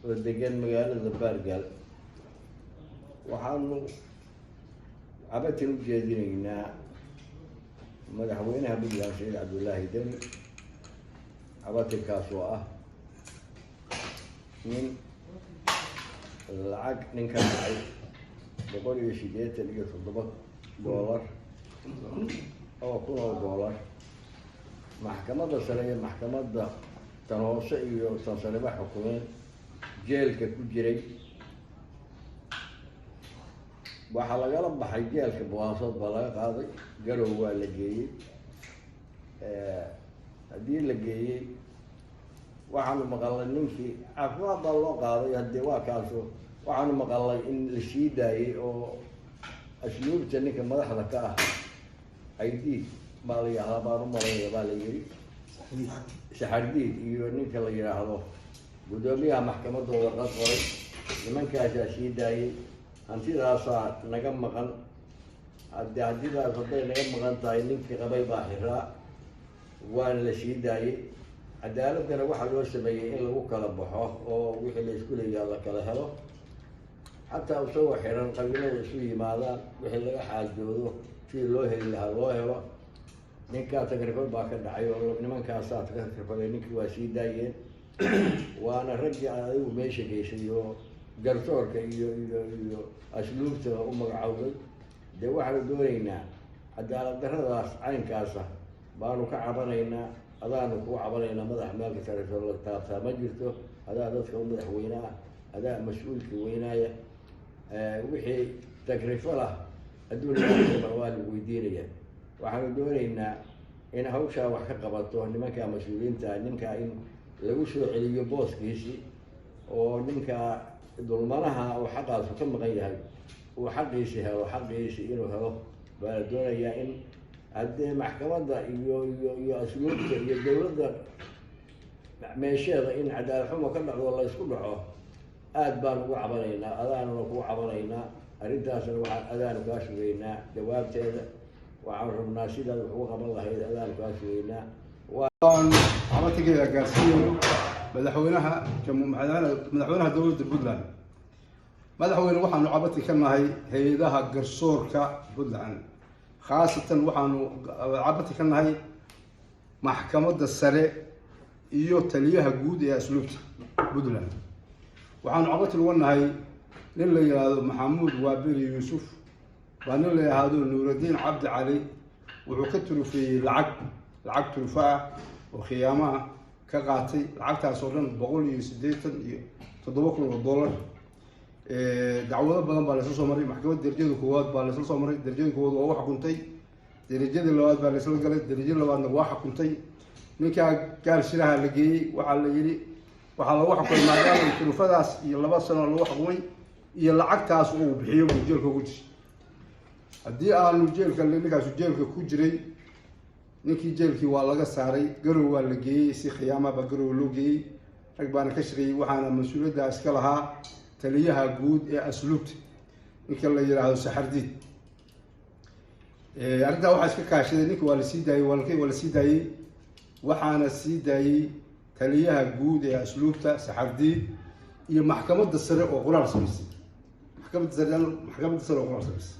Oo degan magaalada Baargaal. Waxaanu cabatin u jeedinaynaa madaxweynaha Puntland, Saciid Cabdullaahi Deni. Cabatinkaas oo ah nin lacag nin ka dhacay $187 oo kun oo dollar, maxkamadda sare iyo maxkamadda tan hoose iyo tan sareba xukumeen, jeelka ku jiray. Waxaa lagala baxay jeelka Boosaasood baa laga qaaday, Garow waa la geeyey. Haddii la geeyey, waxaanu maqalnay ninkii caafimaad baa loo qaaday. Haddii waa kaaso, waxaanu maqalnay in la sii daayey oo asluubta ninka madaxda ka ah, Aidiid baa la yidhahdaa baan u malaynaya, baa la yidhi Saxardiid, iyo ninka la yidhaahdo guddoomiyaha maxkamadda warqad qoray, nimankaasaa sii daayey. Hantidaasaa naga maqan. Hadde hantidaas hadday naga maqan tahay, ninkii qabay baa xiraa, waana la sii daayey. Cadaaladdana waxaa loo sameeyey in lagu kala baxo oo wixii la isku leeyaha la kala helo. Xataa isagoo xiran qabiilada isu yimaadaan, wixii laga xaajoodo sidii loo heli lahaa loo helo. Ninkaa tagrifad baa ka dhacay oo nimankaasaa tagrifalay, ninkii waa sii daayeen, waana raggii adigu meesha geysay oo garsoorka iyo asluubta u magacowday. Dee waxaanu doonaynaa cadaalad darradaas caynkaasa baanu ka cabanaynaa, adaanu kuu cabanaynaa. Madax meelka sareyso la taabtaa ma jirto. Adaa dadka u madaxweyne ah, adaa mas-uulka weynaaya. Wixii tagrifal ah adduun waa lagu weydiinaya. Waxaanu doonaynaa in hawshaa wax ka qabato nimanka mas-uuliyiinta, ninka in lagu soo celiyo booskiisii oo ninka dulmanaha oo xaqaasu ka maqan yahay uu xaqiisi helo. Xaqiisi inuu helo baa la doonayaa, in haddee maxkamadda iyo asluubta iyo dawladda meesheeda in cadaalad xumo ka dhacdo, la isku dhaco. Aada baan ugu cabanaynaa, adaanuna kuu cabanaynaa. Arrintaasna waxaan adaanu kaa sugeynaa jawaabteeda. Waxaan rabnaa sidaad wax ugu qaban lahayd, adaanu kaa sugeynaa. Aan cabatigeeda gaarsiinayno madaxweynaha madaxweynaha dowladda Puntland. Madaxweyne, waxaanu cabati ka nahay hay-adaha garsoorka Puntland, khaasatan waxaanu cabati ka nahay maxkamadda sare iyo taliyaha guud ee asluubta Puntland. Waxaanu cabati uga nahay nin la yidhaahdo Maxamuud Waaberi Yuusuf waa nin la yidhaahdo Nuuraddiin Cabdi Cali. Wuxuu ka turufeeyey lacag turufa ah oo khiyaamo ah ka qaatay, lacagtaas oo dhan $187,000. Dacwado badan baa laysla soo maray. Maxkamadda darajada koowaad baa laysla soo maray. Darajada koowaad waa u xukuntay, darajadii labaad baa laysla galay, darajada labaadna waa xukuntay. Ninkaa gaal shiraha la geeyey, waxaa la yidhi waxaa lagu xukumay maadaama turufadaas iyo 2 sano lagu xukumay iyo lacagtaas uu bixiyo buu jeelka ugu jiray. Haddii aanu jeelka ninkaasu jeelka ku jiray, ninkii jeelkii waa laga saaray, Garow waa la geeyey. Si khiyaama baa Garow loo geeyey, rag baana ka shaqeeyey. Waxaana mas-uuliyaddaa iska lahaa taliyaha guud ee asluubta, ninka la yidhaahdo Saxardiid. Arrintaa waxaa iska kaashaday, ninka waa la sii daayey, waa la sii daayey. Waxaana sii daayey taliyaha guud ee asluubta Saxardiid iyo maxkamadda sare oo qoraal samaysay, maxkamadda sare oo qoraal samaysay.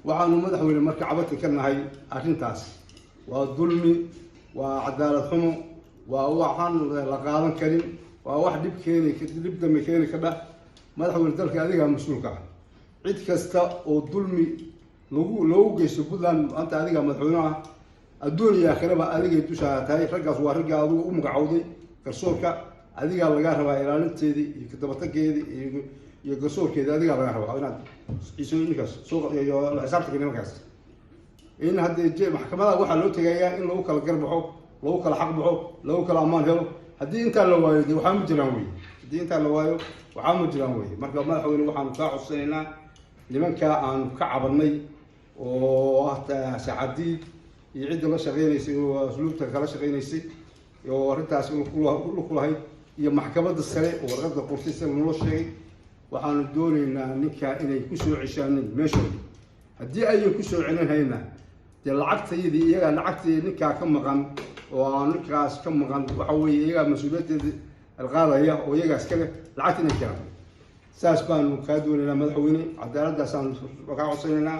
Waxaanu, madaxweyne, marka cabati ka nahay arrintaas. Waa dulmi, waa cadaalad xumo, waa waxaan la qaadan karin, waa wax dhib keeni, dhib dambe keeni ka dhah. Madaxweyne, dalka adigaa mas-uulka ah. Cid kasta oo dulmi lagu loogu geysto Puntland maanta, adigaa madaxweyne ah, adduun iyo aakhiraba adigay dushaada tahay. Raggaas waa ragga adigu u magacowday garsoorka. Adigaa lagaa rabaa ilaalinteedii iyo kadabatageedii iyo garsoorkeedii. Adigaa lagaa rabaa inaad iso ninkaas soo iyo la xisaabtanka nimankaas. In haddii maxkamadaha waxaa loo tegayaa in lagu kala garbaxo, lagu kala xaq baxo, lagu kala ammaan helo. Haddii intaa la waayo, de waxaa ma jiraan wey. Haddii intaa la waayo, waxaa ma jiraan wey. Marka, madaxweyne, waxaanu kaa codsanaynaa nimankaa aanu ka cabanay oo ah Saxardiid iyo cidda la shaqeynaysay oo asluubta kala shaqeynaysay oo arrintaas ku lahayd iyo maxkamadda sare oo warqadda qortay sida naloo sheegay. Waxaanu doonaynaa ninkaa inay kusoo ceshaanin meeshooda. Haddii ayan kusoo celinhayna, dee lacagtayadii iyagaa, lacagtii ninkaa ka maqan oo aan ninkaas ka maqan, waxa weeye iyagaa mas-uuliyaddeeda. Qaadaya oo iyagaa iska leh lacagta inay keenaan. Saas baanu kaa doonaynaa, madaxweyne, cadaaladaasaanu kaa codsanaynaa.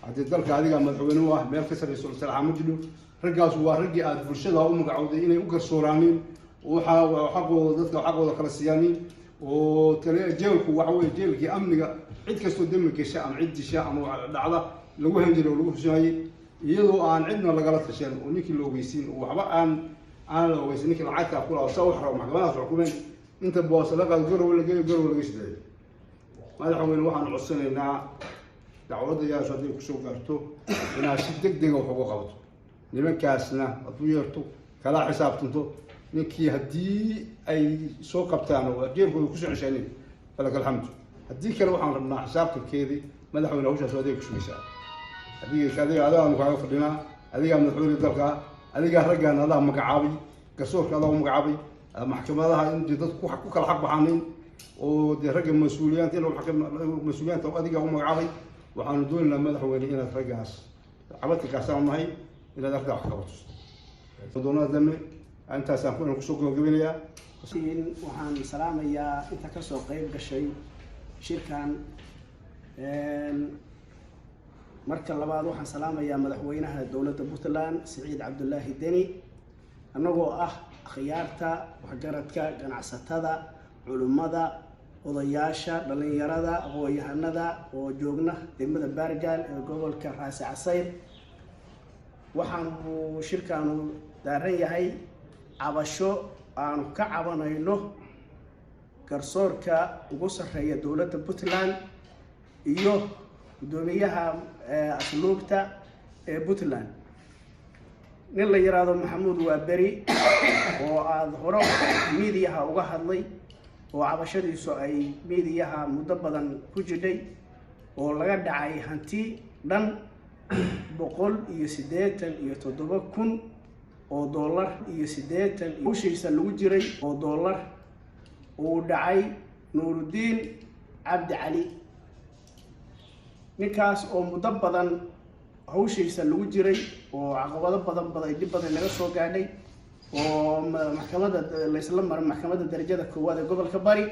Haddii dalka adigaa madaxweyne u ah, meel ka sarreyso salaxa ma jidho. Raggaasu waa raggii aada bulshada u magacowday inay u garsooraaniin, waxaa xaqooda dadka xaqooda kala siiyaanin. Oo tale jeelku waxa weye jeelkii amniga, cid kastoo dembi gasha ama cid disha ama dhacda lagu han jiray oo lagu xusinayay, iyadoo aan cidna lagala tashan oo ninkii la ogeysiin oo waxba aan la ogeysin, ninkii lacagtaa kula saa wax rabo maxkamadaas xukumeen, inta boos la qaado Garowe la geeyo, Garowe laga sideeyo. Madaxweyne, waxaanu codsanaynaa dacwadda yaasu hadday kusoo gaarto inaad si deg dega wax uga qabato nimankaasna, hadduu yeerto kala xisaabtanto ninkii haddii ay soo qabtaan oo jeelkooda kusoo ceshaanin, falaka alxamdu. Haddii kale waxaan rabnaa xisaabtankeedii. Madaxweyne, hawshaas adiga kusugaysaa, adiga adiga adaanu kaaga fadhinaa. Adigaa madaxweyne dalka, adigaa raggaan adaa magacaabay, garsoorka adaa u magacaabay, maxkamadaha in dee dadku ku kala xaq baxaanin oo dee ragga mas-uuliyaanta in mas-uuliyaanta adigaa u magacaabay. Waxaanu doonaynaa, madaxweyne, inaad raggaas cabatinkaasaan nahay inaad arrintaa wax qabato. Doonada dambe intaasaan ku kusoo gabagabinayaa. Waxaan salaamayaa inta kasoo qeyb gashay shirkan. Marka labaad, waxaan salaamayaa madaxweynaha dowladda Puntland, Siciid Cabdulaahi Deni. Annagoo ah akhyaarta, waxgaradka, ganacsatada, culimmada, odayaasha, dhalinyarada, aqoon-yahanada oo joogna degmada Baargaal ee gobolka Raasi Casayr, waxaanu shirkaanu daaran yahay cabasho aanu ka cabanayno garsoorka ugu sarreeya dowladda Puntland iyo guddoomiyaha asluubta ee Puntland, nin la yiraahdo Maxamuud Waaberi, oo aada hore miidiyaha uga hadlay oo cabashadiisu ay miidiyaha muddo badan ku jidhay, oo laga dhacay hanti dhan 187,000 oo dollar iyo siddeetan hawshiisa lagu jiray oo dollar uu dhacay Nuurudiin Cabdi Cali. Ninkaas oo muddo badan hawshiisa lagu jiray oo caqabado badan badan, dhib badan naga soo gaadhay, oo maxkamadda laysla maro, maxkamadda darajada koowaad ee gobolka Bari,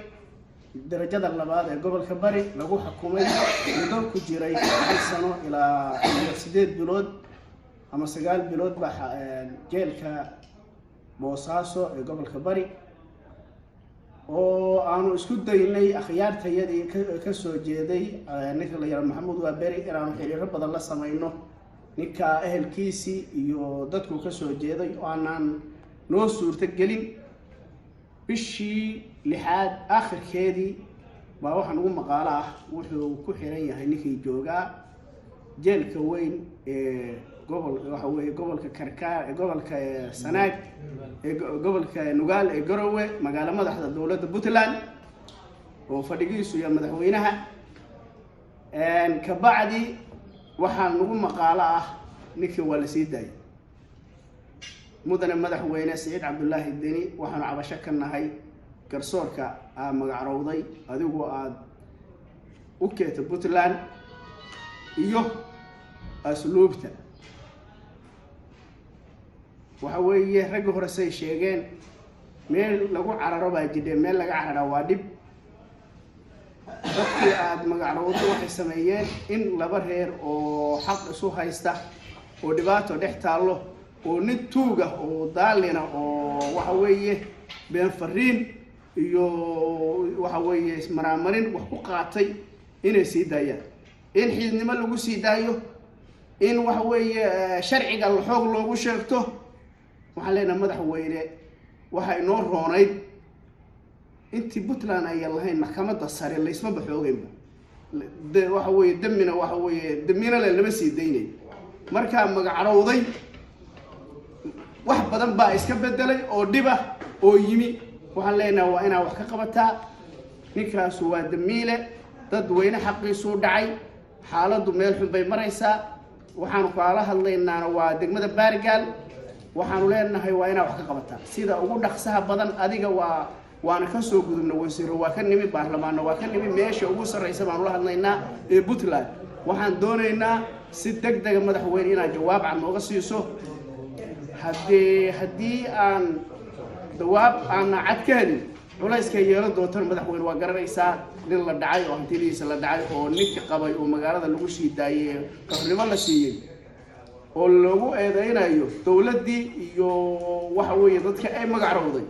darajada labaad ee gobolka Bari lagu xukumay, muddo ku jiray 1 sano ilaa 8 bilood ama 9 bilood baa jeelka Boosaaso ee gobolka Bari, oo aanu isku daynay akhyaartayadii ka soo jeeday ninka la yihahdo Maxamuud Waaberi inaanu xiriiro badan la samayno ninka ehelkiisii iyo dadku ka soo jeeday, oo aanaan noo suurto gelin. Bishii lixaad aakhirkeedii baa waxaan ugu maqaalo ah wuxuu ku xiran yahay ninkii joogaa jeelka weyn ee gobol, waxa weeye gobolka Karkaar, gobolka Sanaag, ee gobolka Nugaal ee Garowe, magaalo madaxda dowladda Puntland oo fadhigiisu iyo madaxweynaha. Kabacdi waxaa nagu maqaalo ah ninkii waa la sii daayay. Mudane madaxweyne Siciid Cabdulaahi Deni, waxaanu cabasho ka nahay garsoorka aa magacrowday adigu aada u keeta Puntland iyo asluubta. Waxa weeye raggi hore say sheegeen, meel lagu cararo baa jidhe, meel laga cararaa waa dhib. Dadkii aada magacrowdo waxay sameeyeen in laba reer oo xaq isu haysta oo dhibaato dhex taallo oo nin tuuga oo daalina oo waxa weeye been fariin iyo waxa weeye maraamarin wax ku qaatay inay sii daayaan, in xiidnimo lagu sii daayo, in waxa weeye sharciga xoog loogu sheegto. Waxaan leenahay, madaxweyne, waxa inoo roonayd intii Puntland ayan lahayn maxkamadda sare, laysmaba xoogeynba. Waxa weeye demina, waxa weeye demina le lama sii daynay. Markaa magacrowday wax badan baa iska bedelay oo dhiba oo yimi. Waxaan leenahay waa inaa wax ka qabataa. Ninkaasu waa damiile, dadweyne xaqiisuu dhacay, xaaladdu meel xun bay maraysaa. Waxaanu kaala hadlaynaana waa degmada Baargaal. Waxaanu leenahay waa inaa wax ka qabataa sida ugu dhaqsaha badan. Adiga waa waana ka soo gudubna, wasiiro waa ka nimi, baarlamaanna waa ka nimi, meesha ugu sarraysa baanu la hadlaynaa ee Puntland. Waxaan doonaynaa si deg dega, madaxweyne, inaad jawaab cad nooga siiso. Haddii aan jawaab aana cad ka helin Culayska yeelan doontan, madaxweyne, waa garanaysaa. Nin la dhacay oo hantidiisa la dhacay oo ninka qabay oo magaalada lagu sii daayey, xornimo la siiyey, oo loogu eedeynayo dowladdii iyo waxa weeye dadka ay magac rawday,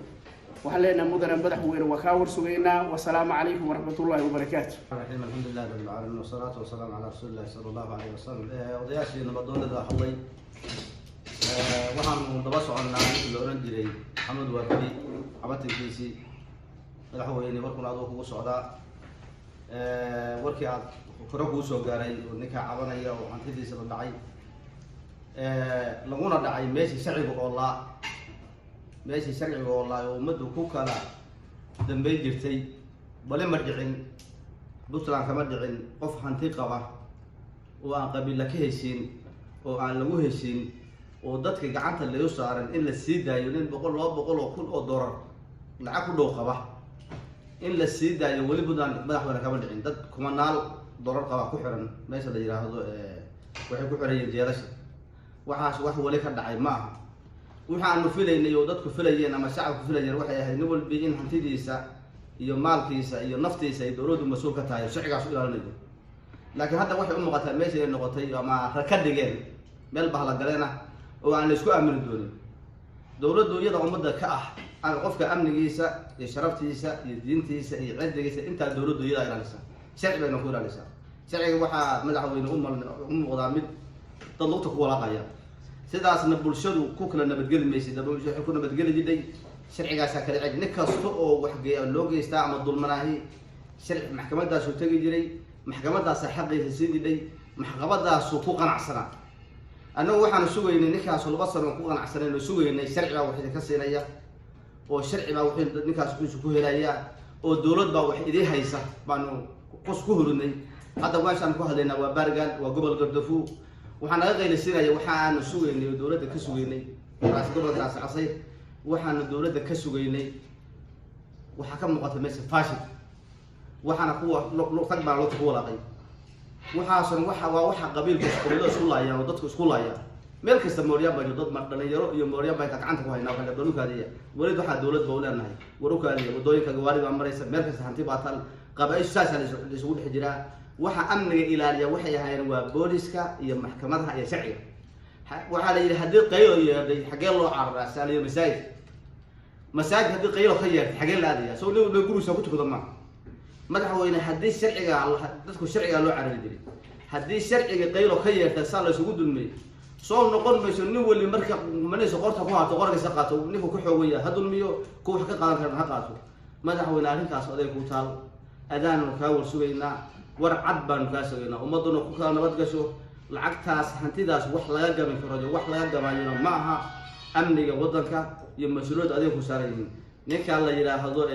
waxaan leenahay, mudane madaxweyne, waa kaa warsugaynaa. Wasalaamu calaykum waraxmatullaahi wabarakaatu. الرحيم، الحمد لله رب العالمين، والصلاة والسلام على رسول الله صلى الله عليه وسلم. Odayaashii nabadoonada hadlay, waxaanu daba soconnaa ninkii la oran jiray Maxamed Waafidi cabatinkiisii. Madaxweyne, warkuna aduu kugu socdaa. Warkii aad hore kuu soo gaaray oo ninkaa cabanaya oo hantidiisa la dhacay, laguna dhacay meeshii sharciga oolaa, meeshii sharciga oolaa oo ummaddu ku kala dambeyn jirtay. Bali ma dhicin, Puntland kama dhicin qof hanti qaba oo aan qabiilla ka heshiin oo aan lagu heshiin oo dadka gacanta lagu saaran in la sii daayo. Nin 100, 200,000 oo doolar lacag ku dhow qaba in la sii daayo weli Puntland, madaxweyne, kama dhicin. Dad kumanaal doolar qaba ku xiran meesha la yidhaahdo, waxay ku xiran yihiin jeelasha. Waxaas wax weli ka dhacay ma aha. Waxaanu filaynay oo dadku filayeen ama shacabku filayeen waxay ahayd nin walbi in hantidiisa iyo maalkiisa iyo naftiisa ay dowladdu mas-uul ka tahay oo sharcigaas u ilaalinayo. Laakiin hadda waxay u muuqataa meesha inay noqotay ama ka dhigeen meel bahlagaleen ah oo aan la isku aamini doonin. Dowladdu iyada ummadda ka ah qofka amnigiisa iyo sharaftiisa iyo diintiisa iyo cirdigiisa, intaa dowladdu iyadaa ilaalisa, sharci bayna ku ilaalisaa. Sharciga waxaa, madaxweyne, u muuqdaa mid dad lugta ku walaaqaya. Sidaasna bulshadu ku kala nabadgeli maysid. Waxay ku nabadgeli jidhay sharcigaasaa kala celi. Nin kasta oo wax loo geystaa ama dulmanaahi, sharci maxkamadaasuu tegi jiray, maxkamadaasaa xaqiisa siin jidhay, maxkamadaasuu ku qanacsanaa. Annagu waxaanu sugaynay ninkaasu 2 sano ku qanacsanay oo sugaynay sharci baa wax idinka siinaya oo sharci baa wixii ninkaas wixiisu ku helaya oo dowlad baa wax idii haysa baanu ku hurinay. Hadda meeshaan ku hadlaynaa waa Baargaal, waa gobol Gardafu. Waxaa naga qaylisinaya waxa aanu sugaynay oo dowladda ka sugaynay raas gobolka Raas Casayr. Waxaanu dowladda ka sugaynay waxaa ka muuqata meesha fashil, waxaana kuwa rag baa lota ku walaaqay. Waxaasan waxa waa waxa qabiilka qabiilada isku laayaan oo dadku isku laayaan. Meel kasta mooryaan baa jiro, dad dhalinyaro iyo mooryaan baa inta gacanta ku haynaa. Waxaa barukaadiya welid, waxaa dowlad ba u leenahay warukaadiya. Wadooyinka gawaari baa maraysa, meel kasta hanti baa tal, qabaa-ishu saasaa la isugu dhex jiraa. Waxa amniga ilaaliya waxay ahaayeen waa booliska iyo maxkamadaha iyo sharciga. Waxaa la yidhi haddii qaylo yeedhay xaggee loo cararaa? Saa la yidhi masaajid. Masaajid haddii qaylo ka yeertay xaggee la aadaya? Soo nin gurigiisa ku tukado maa. Madaxweyne, haddii sharciga dadku sharcigaa loo carari jiray, haddii sharciga qaylo ka yeerta saa la isugu dulmiyey, soo noqon mayso nin weli marka manayso qorta ku harto, qorgiisa qaato, ninku ku xoogaya ha dulmiyo, ku wax ka qaadan karana ha qaato. Madaxweyne, arrintaas oday ku taal, adaanu kaa war sugaynaa, war cad baanu kaa sugaynaa, ummadduna ku kala nabad gasho. Lacagtaas, hantidaas wax laga gaban karo iyo wax laga gabayona ma aha. Amniga waddanka iyo mas-uuliyadda adiga ku saaran yihiin. Ninkaa la yidhaahdo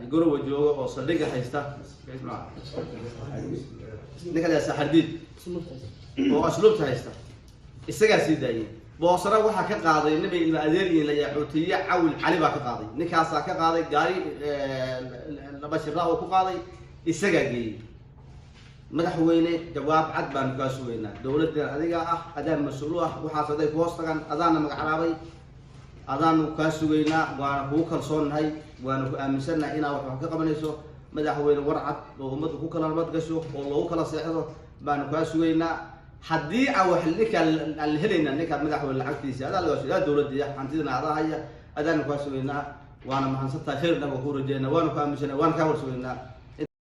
Gorowa jooga oo saldhigga haysta, ninka la yidhahdo Saxardiid oo asluubta haysta, isagaa sii daayay. Boosara waxaa ka qaaday nibay ilma adeeryiin la Yaxuutiye Cawil Cali baa ka qaaday. Ninkaasaa ka qaaday gaari laba shirla oo ku qaaday, isagaa geeyey. Madaxweyne, jawaab cad baanu kaa sugaynaa. Dowladdan adigaa ah, adaa mas-uul u ah, waxaas aday ku hoos tagaan, adaana magacraabay, adaanu kaa sugaynaa, waana kugu kalsoonnahay, waana ku aaminsannahay inaa wax ka qabanayso. Madaxweyne, war cad oo ummadda ku kala nabad gasho oo loogu kala seexdo baanu kaa sugaynaa. Haddii aan wax ninkaa aan la helayna, ninkaa, madaxweyne, lacagtiisa adaa laga adaa dowladda hantidana adaa haya, adaanu kaa sugaynaa. Waana mahadsantahay, khayrna waa kuu rajeynaa, waanu ku aaminsanay, waana kaa war sugaynaa.